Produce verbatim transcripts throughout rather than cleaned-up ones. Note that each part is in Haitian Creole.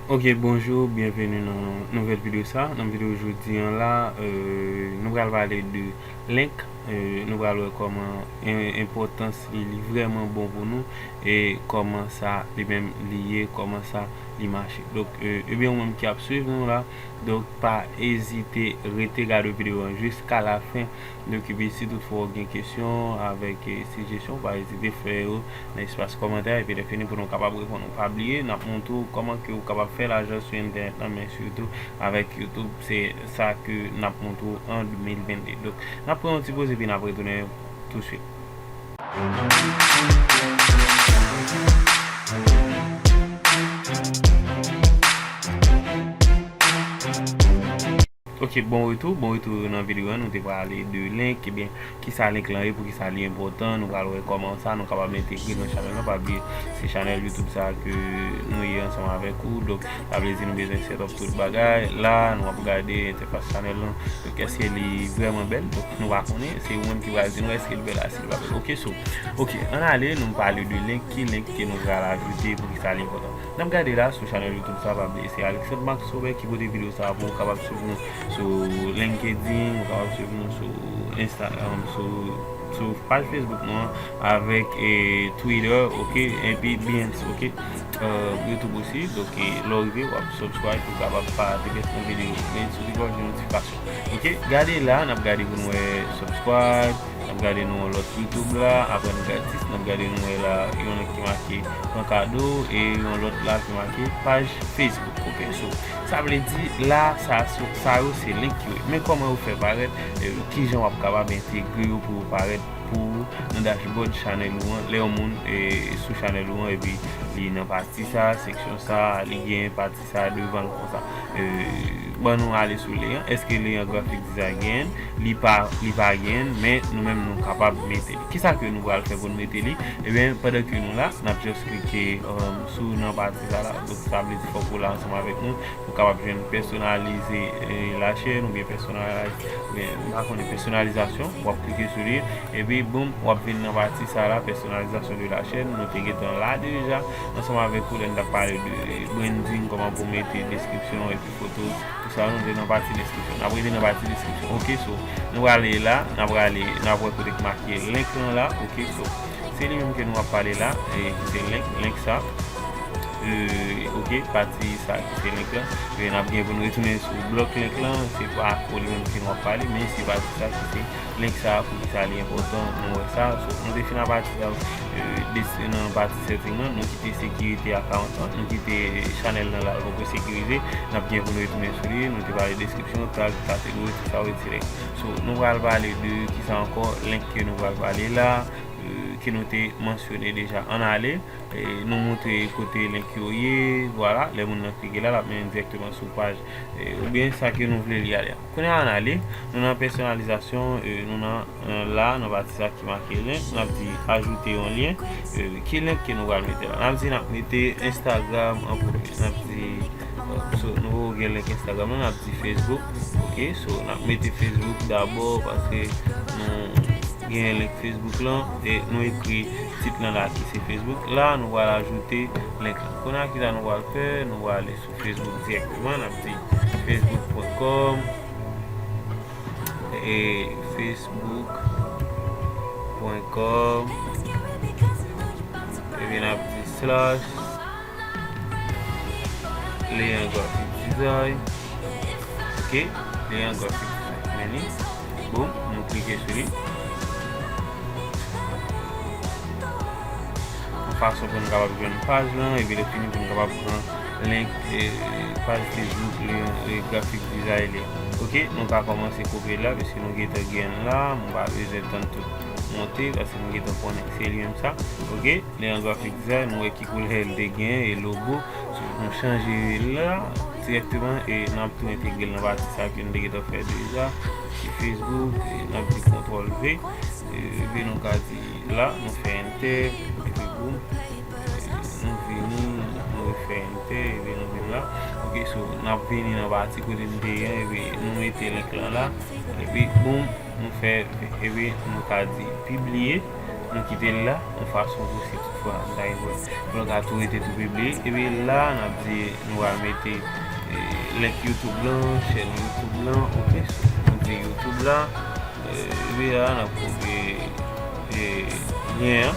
Ok, bonjou, byenveni nan nouvèl videyo sa. Nan videyo jodi an la, euh, nou pral pale de link. Euh, nou pral wè kòman en- enpòtans li, li vrèman bon pou nou e kòman sa li menm li ye, kòman sa li mache. Donk, euh, ebyen, ou menm ki ap swiv nou la, donk pa ezite rete gade videyo an jiska lafen. Donk, epi si toutfwa w gen kesyon avèk, eh, sijesyon, pa ezite fè yo nan espas kòmantè, epi lè fini pou nou kapab reponn ou. Pa bliye, n ap montre w kòman ke w kapab fè lajan sou entènèt lan, men sitou avèk YouTube, se sa ke n ap montre w an de mil vennde. Donk, n ap pran yon ti poz epi n ap retounen touswit. Ok, bon retou, bon retou nan videyo an, nou te pale de link, ebyen, kisa link lan ye, poukisa li enpòtan, nou pral wè kòman sa nou kapab entegre nan chanèl lan, pa bliye, se chanèl YouTube sa ke nou ye ansanm avèk ou, donk, sa vle di nou bezwen set up tout bagay, la, nou ap gade entèfas chanèl lan, donk, èske li vrèman bèl, donk, nou pa konnen, se ou menm ki pral di nou èske li bèl a, si li pa bèl, ok, so, ok, ann ale, nou pale de link, ki link ke nou pral ajoute, poukisa li enpòtan. N ap gade la sou chanèl YouTube sa, pa bliye se Alexandre Max Robert ki pote videyo sa pou ou kapab swiv nou sou LinkedIn, ou kapab swiv nou sou Instagram, sou, sou paj Facebook nou an, avèk, eh, Twitter, ok, epi Behance, ok, euh, YouTube osi. Donk, eh, lè w rive, w ap subscribe pou w kapab pa te pèdi yon videyo, men sou ti klòch de notifikasyon. Ok, gade la, n ap gade pou nou wè subscribe, n ap gade nou yon lòt YouTube la, aprann gratis, n ap gade nou wè la, yon link ki make pran kado, e yon lòt la ki make paj Facebook, ok, so, sa vle di, la, sa, sa yo se link yo ye. Men kòman yo fè parèt, eh, kijan w ap kapab entegre yo pou yo parèt pou ou nan dashboard chanèl ou an, lè yon moun, eh, sou chanèl ou an, epi li nan pati sa, seksyon sa, li gen pati sa devan l konsa. Eh, ban nou ale sou lien an. Èske lien an Graphic Design genyen? Li pa, li pa genyen, men nou menm nou kapab mete li. Kisa ke nou pral fè pou nou mete li? Ebyen, pandan ke nou la, n ap just klike, um, sou nan pati sa la. Donk, sa vle di fòk ou la ansanm avèk nou. Ou kapab jwenn pèsonalize, eh, la chaîne oubyen pèsonalize, oubyen, m pa konnen, pèsonalizasyon. W ap klike sou li. Epi, boum, w ap vin nan pati sa la, pèsonalizasyon de la chaîne. Nou te gentan la deja, ansanm avèk ou, lè n t ap pale de branding, kòman pou mete deskripsyon epi foto, tout sa, nou te nan pati deskripsyon. N ap rive nan pati deskripsyon. Ok, so, nou prale la, n ap prale, n ap wè kote k make link lan la. Ok, so, se li menm ke nou ap pale la, e, ki se link, link sa. E, ok, pati sa ki se link lan. E, n ap gen pou nou retounen sou blòk link lan, se pa ko li menm ke nou ap pale, men se pati sa ki se link sa, poukisa li enpòtan, nou wè sa. So, nou te fin a pati sa, e, de, nan pati setting lan, nou kite sekirite a karant an, nou kite chanèl lan la pou sekirize, n ap gen pou nou retounen sou li, nou te pale deskripsyon, tag, kategori, tout sa, retire. So, nou pral pale de kisa ankò, link ke nou pral pale la, e, ke nou te mansyone deja. Ann ale, e, nou montre kote link yo ye, vwala, lè moun nan klike la, l ap mennen direkteman sou paj, e, oubyen sa ke nou vle li ale a. Kounye a, ann ale, nou nan pèsonalizasyon, e, nou nan, e, la, nan pati sa ki make link, n ap di ajoute yon lien, e, ki link ke nou pral mete la? N ap di n ap mete Instagram an premye. N ap di, e, so, nou gen link Instagram lan, n ap di Facebook. Ok, so, n ap mete Facebook dabò paske nou gen link Facebook lan, e nou ekri tit lan la ki se Facebook. La, nou pral ajoute link lan. Kounye a, kisa nou pral fè? Nou pral ale sou Facebook dirèkteman, n ap di facebook pwen kòm, e facebook pwen kòm, epi n ap di slash Leandre Graphic Design. Ok, Leandre Graphic Design. Men li, boum, nou klike sou li. Yon fason pou nou kapab jwenn paj lan, epi lè fini pou nou kapab pran link, e, paj Facebook li, e, Graphic Design li. Ok, nou ka kòmanse kopye l la, paske nou gentan gen l la, m pa bezwen tann tout monte, paske nou gentan konnen se li menm sa. Ok, Leandre Graphic Design, nou wè ki koulè l te gen, e logo. So, nou chanje l la dirèkteman, e n ap tou entegre l nan pati sa ke n te gentan fè deja, ki Facebook, e n ap di kontwòl V, e, epi nou ka di la, nou fè enter, epi boum, nou vini, nou refè enter, epi nou vin la. Ok, so, n ap vini nan pati kote n te ye an, epi nou mete link lan la, epi boum, nou fè, epi nou ka di pibliye, Nou kite l la, yon fason pou si toutfwa nou ta gen pwoblèm. Pou nou ka tou rete tou pibliye. Epi la, n ap di nou pral mete, eh, link YouTube lan, chèn YouTube lan, oke? Nou di YouTube la, eh, epi la, n ap kopye, eh, lyen an.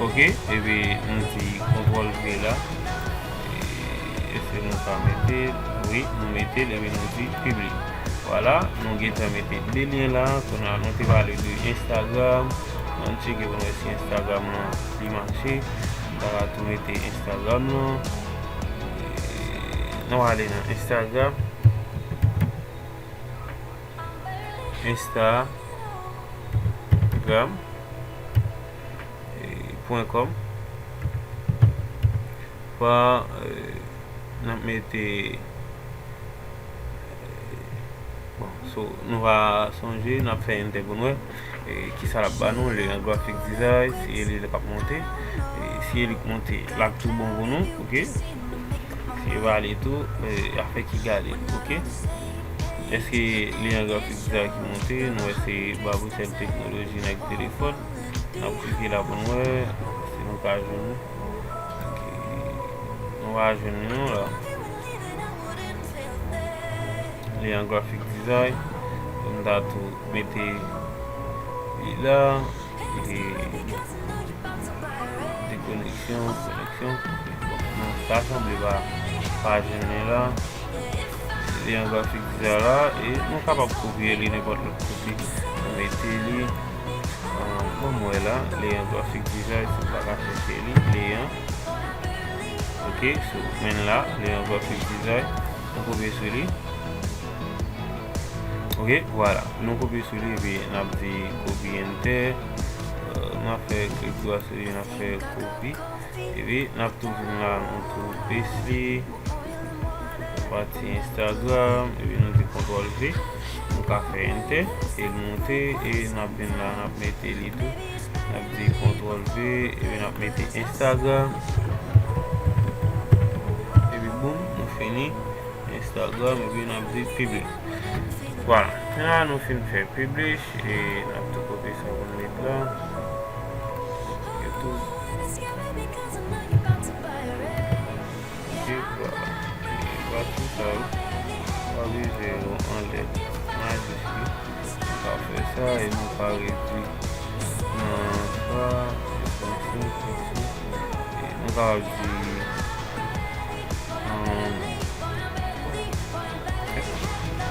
Oke, epi nou di kontwòl V la. E, èske nou ka mete l? Wi, nou mete l, epi nou di pibliye. Vwala, nou gentan mete de lyen la. Kounye a, nou te pale de Instagram. Ann tcheke pou nou wè si Instagram lan li mache. Nou ta ka tou mete Instagram lan. E, nou ale nan Instagram. Instagram, eh, pwen kòm. Pa, eh, n ap mete, eh, bon, so, nou va sonje, n ap fè enter pou nou wè, eh, kisa l ap ba nou, lè yon graphic design, si e li k ap monte, eh, si e li k monte, l ap tou bon pou nou, oke? Si e pa li tou, eh, afè ki gade, oke? Èske li an grafik sa ki monte? Nou wè se Babouchèl Teknoloji nèg telefòn. N ap klike la pou n wè si nou ka jwenn li. Ok. Nou pa jwenn li non la. Li an grafik dizay. Pou n ta tou mete li la. Li dekoneksyon, koneksyon. Bon, nou ta sanble pa, pa jwenn li la. Li an grafik dizay la, e nou kapab kopye li nenpòt lòt kote. Nou mete li, euh, bon, m wè la, li an grafik dizay, si w pa ka chèche li, li an. Ok, so, men la, li an grafik dizay. Nou kopye sou li. Ok, vwala. Nou kopye sou li, epi n ap di copy enter. Euh, n ap fè klik dwat sou li, n ap fè kopi. Epi, n ap tou vin la, nou tou pes li. Pati Instagram, epi nou di kontwòl V. Nou ka fè enter, e l monte, e n ap vin la, n ap mete li tou. N ap di kontwòl V, epi n ap mete Instagram. Epi boum, nou fini. Instagram, epi n ap di pibliye. Vwala. Kounye a nou fin fè pibliye, e n ap tou kopye sa pou n met la. YouTube. Ok, vwala. E pati sa yo, pa bezwen yo anlè majis li. Nou ka fè sa, e nou ka redwi nan sa, e konsa, konsa. E nou ka di, um,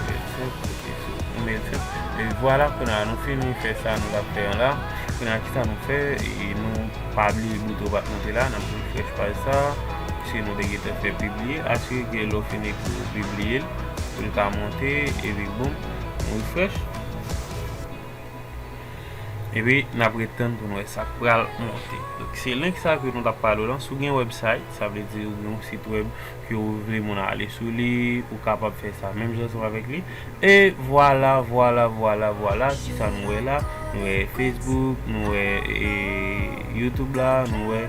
mil senk, ok, so, mil senk. E vwala, kounye a nou fini fè sa nou t ap fè an la. Kounye a, kisa nou fè? E nou pa bliye bouton pa t monte la, n ap refresh paj sa, paske nou te gentan fè pibliye. Asire ke lè w fini pou pibliye l, pou l ka monte, epi boum, nou refresh. Epi, n ap ret tann pou n wè sa k pral monte. Donk, se link sa ke nou t ap pale w lan. Si w gen website, sa vle di ou gen yon sit web ke ou vle moun ale sou li, ou kapab fè sa menm jan ansanm avèk li. E vwala, vwala, vwala, vwala, kisa nou wè la? Nou wè Facebook, nou wè, e, YouTube la, nou wè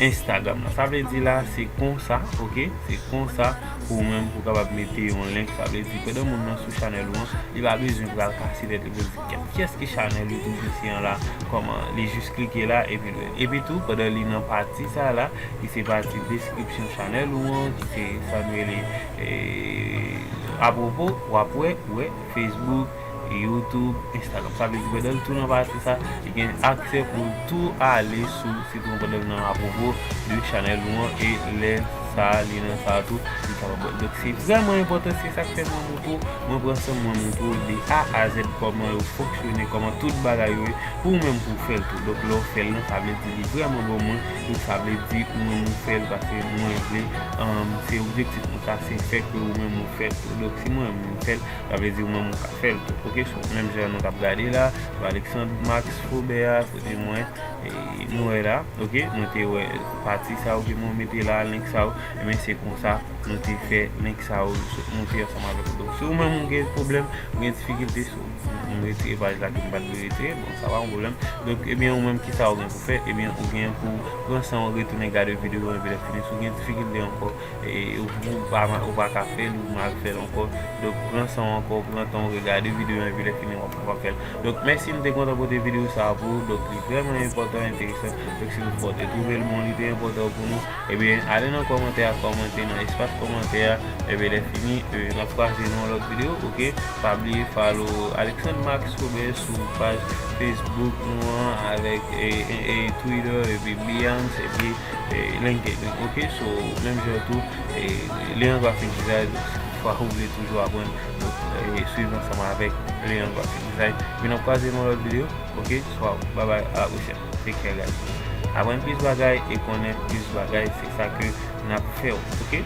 Instagram la. Sa vle di la, se konsa, ok? Se konsa pou ou menm pou w kapab mete yon link. Sa vle di, pandan moun nan sou chanèl ou an, li pa bezwen pral kase tèt li pou l di, "Kèt, kiyès ki chanèl YouTube misye an la? Kòman?" Li jis klike la, epi l wè. Epi tou, pandan li nan pati sa la, ki se pati deskripsyon chanèl ou an, ki se sa nou rele, e, apwopo, w ap wè, wè Facebook, YouTube, Instagram. Sa vle di pandan l tou nan pati sa, li gen aksè pou l tou ale sou sit ou pandan l nan apwopo de chanèl ou an, e lè sa li nan sa tou, li kapab wè. Donk, se vrèman enpòtan, se sa k fè mwen montre w, mwen pran san m, mwen montre w de A a Z kòman yo fonksyone, kòman tout bagay yo ye, pou ou menm pou w fè l tou. Donk, lè w fè l lan, sa vle di li vrèman bon mwen, e sa vle di ou menm ou fè l, paske mwen vle, um, se objektif mwen sa, se fè ke ou menm ou fè l tou. Donk, si mwen menm m fè l, sa vle di ou menm ou ka fè l tou. Ok, so, menm jan nou t ap gade la, Alexandre Max Faubert a, kote mwen, e, nou wè la, ok, nou te wè pati sa yo ke mwen mete la, link sa yo, Ebyen, se konsa nou te fè link sa yo sot moute ansanm avèk ou. Donk, si ou menm ou gen pwoblèm, ou gen difikilte, si ou, m retire paj la ke m pa t vle retire, bon, sa pa yon pwoblèm. Donk, ebyen, ou menm, kisa ou gen pou fè? Ebyen, ou gen pou pran san w, retounen gade videyo an, epi lè fini, si ou gen difikilte ankò, e ou, ou pa, ou pa ka fè l, ou mal fè l ankò. Donk, pran san w ankò, pran tan w, regade videyo an, epi lè fini, w ap kapab fè l. Donk, mèsi, m te kontan pote videyo sa a pou ou. Donk, li vrèman enpòtan, enteresan. Donk, si toutfwa w te twouve l bon, li te enpòtan pou nou, ebyen, ale nan kòmantè a, kòmante nan espas kòmantè a. Ebyen, lè fini, e, n ap kwaze nan yon lòt videyo, oke? Pa bliye follow Alexandre Max Robert sou paj Facebook nou an, avèk, e, e, e, Twitter, epi Behance, epi, e, LinkedIn, oke? So, menm jan tou, e, li an grafik dizay, donk, si toutfwa ou vle toujou aprann, donk, e, swiv ansanm avèk li an grafik dizay. Epi n ap kwaze nan lòt videyo, oke? So, bye bye, à la prochaine. Take care, guys. Aprann plis bagay e konnen plis bagay, se sa ke n ap fè w, oke?